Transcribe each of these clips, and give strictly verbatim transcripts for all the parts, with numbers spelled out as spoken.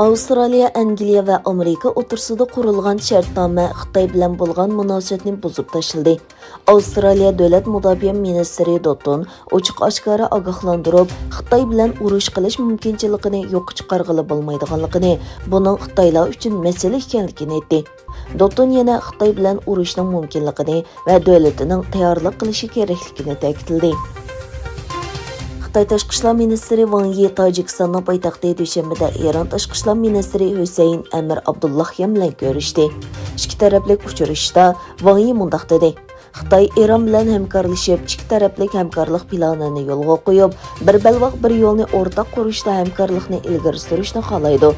ئاۋسترالىيە، ئەنگلىيە ۋە ئامېرىكا ئوتتۇرىسىدا قۇرۇلغان شەرتنامە خىتاي بىلەن بولغان مۇناسىۋەتنى بۇزۇپ تاشلىدى. ئاۋسترالىيە دۆلەت مۇداپىئە مىنىستىرى دوتون ئوچۇق-ئاشكارا ئاگاھلاندۇرۇپ، خىتاي بىلەن ئۇرۇش قىلىش مۇمكىنچىلىكىنى يوققا چىقارغىلى بولمايدىغانلىقىنى، بۇنىڭ خىتايلار ئۈچۈن مەسىلە ئىكەنلىكىنى ئېيتتى. دوتون يەنە خىتاي بىلەن ئۇرۇشنىڭ مۇمكىنلىقىنى ۋە دۆلىتىنىڭ تەييارلىق قىلىشى كېرەكلىكىنى تەكىتلىدى. خىتاي تاشقى ئىشلار مىنىستىرى ۋاڭ يى تاجىكىستاننىڭ پايتەختى دۈشەنبىدە ئىران تاشقى ئىشلار مىنىستىرى ھۈسەيىن ئەمىر ئابدۇللاھيان بىلەن كۆرۈشتى. ئىككى تەرەپلىك ئۇچرىشىشتا ۋاڭ يى مۇنداق دېدى: خىتاي ئىران بىلەن ھەمكارلىشىپ، ئىككى تەرەپلىك ھەمكارلىق پىلانىنى يولغا قويۇپ، بىر بەلباغ بىر يولنى ئورتاق قۇرۇشتا ھەمكارلىقنى ئىلگىرى سۈرۈشنى خالايدۇ.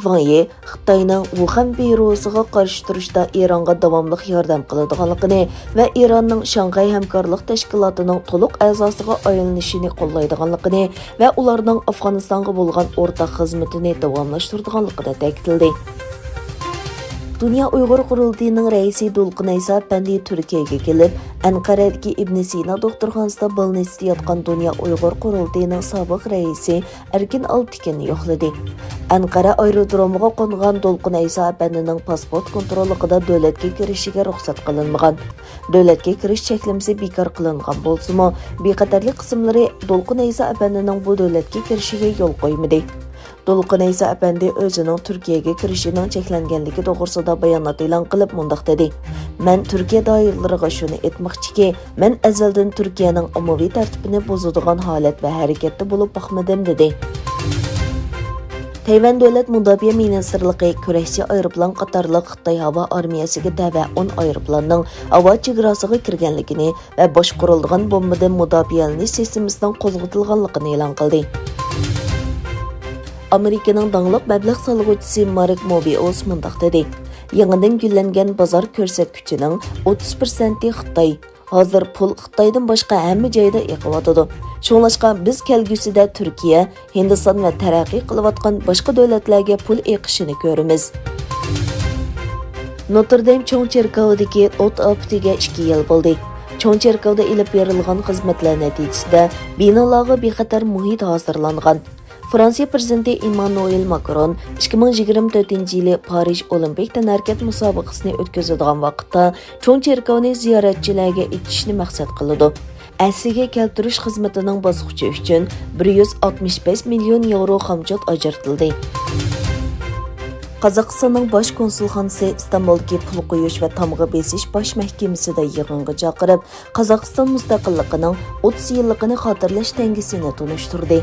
ۋاڭ يى خىتاينىڭ ۋۇخەن ۋىرۇسىغا قارشى تۇرۇشتا ئىرانغا داۋاملىق ياردەم قىلىدىغانلىقىنى ۋە ئىراننىڭ شاڭخەي ھەمكارلىق تەشكىلاتىنىڭ تولۇق ئەزاسىغا ئايلىنىشىنى قوللايدىغانلىقىنى ۋە ئۇلارنىڭ ئافغانىستانغا بولغان ئورتاق خىزمىتىنى داۋاملاشتۇرىدىغانلىقىنى تەكىتلىدى. دۇنيا ئۇيغۇر قۇرۇلتىيىنىڭ رەئىسى دولقۇن ئەيسا ئەپەندى تۈركىيەگە كېلىپ، ئەنقەرەدىكى ئىبن سىنا دوختۇرخانىسىدا بالنىستىدا ياتقان دۇنيا ئۇيغۇر قۇرۇلتىيىنىڭ سابىق رەئىسى ئەركىن ئالپتېكىننى يوقلىدى. ئەنقەرە ئايرودرومىغا قونغان دولقۇن ئەيسا ئەپەندىنىڭ پاسپورت كونتروللۇقىدا دۆلەتكە كىرىشىگە رۇخسەت قىلىنمىغان. دۆلەتكە كىرىش چەكلىمىسى بىكار قىلىنغان بولسىمۇ، بىخەتەرلىك قىسىملىرى دولقۇن ئەيسا ئەپەندىنىڭ بۇ دۆلەتكە كىرىشىگە يول قويمىدى. دولقۇن ئەيسا ئەپەندى ئۆزىنىڭ تۈركىيەگە كىرىشىنىڭ چەكلەنگەنلىكى توغرىسىدا بايانات ئېلان قىلىپ مۇنداق دېدى: مەن تۈركىيە دائىرىلىرىغا شۇنى ئېيتماقچىكى، مەن ئەزەلدىن تۈركىيەنىڭ ئاممىۋى تەرتىپىنى بۇزىدىغان ھالەت ۋە ھەرىكەتتە بولۇپ باقمىدىم، دېدى. تەيۋەن دۆلەت مۇداپىئە مىنىستىرلىقى كۈرەشچى ئايروپىلان قاتارلىق خىتاي ھاۋا ئارمىيەسىگە تەۋە ئون ئايروپىلاننىڭ ھاۋا چېگراسىغا كىرگەنلىكىنى ۋە باشقۇرۇلىدىغان بومبىدىن مۇداپىئەلىنىش سىستېمىسىنىڭ قوزغىتىلغانلىقىنى ئېلان قىلدى. ئامېرىكىنىڭ داڭلىق مەبلەغ سالغۇچىسى مارك موبىئۇس مۇنداق دېدى: يېڭىدىن گۈللەنگەن بازار كۆرسەتكۈچىنىڭ ئوتتۇز پىرسەنتى خىتاي. ھازىر پۇل خىتايدىن باشقا ھەممە جايدا ئېقىۋاتىدۇ. شۇڭلاشقا بىز كەلگۈسىدە تۈركىيە، ھىندىستان ۋە تەرەققىي قىلىۋاتقان باشقا دۆلەتلەرگە پۇل ئېقىشىنى كۆرىمىز. نوتردەم چوڭ چېركاۋىدىكى ئوت ئاپىتىگە ئىككى يىل بولدى. چوڭ چېركاۋدا ئېلىپ بېرىلغان خىزمەتلەر نەتىجىسىدە بىنالارغا بىخەتەر مۇھىت ھازىرلانغان. فرانسىيە پىرېزىدېنتى ئېممانۇئېل ماكرون ئىككى مىڭ يىگىرمە تۆتىنچى يىلى پارىژ ئولىمپىك تەنھەرىكەت مۇسابىقىسىنى ئۆتكۈزىدىغان ۋاقىتتا چوڭ چېركاۋنى زىيارەتچىلەرگە ئېچىشنى مەقسەت قىلىدۇ. ئەسلىگە كەلتۈرۈش خىزمىتىنىڭ باسقۇچى ئۈچۈن بىر يۈز ئاتمىش بەش مىليون ياۋرو خامچوت ئاجرىتىلدى. قازاقىستاننىڭ باش كونسۇلخانىسى ئىستانبۇلدىكى پۇل قويۇش ۋە تامغا بېسىش باش مەھكىمىسىدە يىغىنغا چاقىرىپ، قازاقىستان مۇستەقىللىقىنىڭ ئوتتۇز يىللىقىنى خاتىرىلەش تەڭگىسىنى تونۇشتۇردى.